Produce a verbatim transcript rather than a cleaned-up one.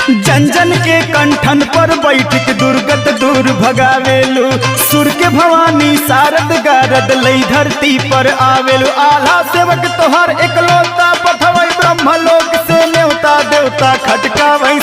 जन जन के कंठन पर बैठ के दुर्गत दूर भगावेलु। सुर के भवानी सारद गारद लई धरती पर आवेलु। आल्हा सेवक तोहार एकलौता पठवई ब्रह्मलोक से नेवता देवता खटकावई।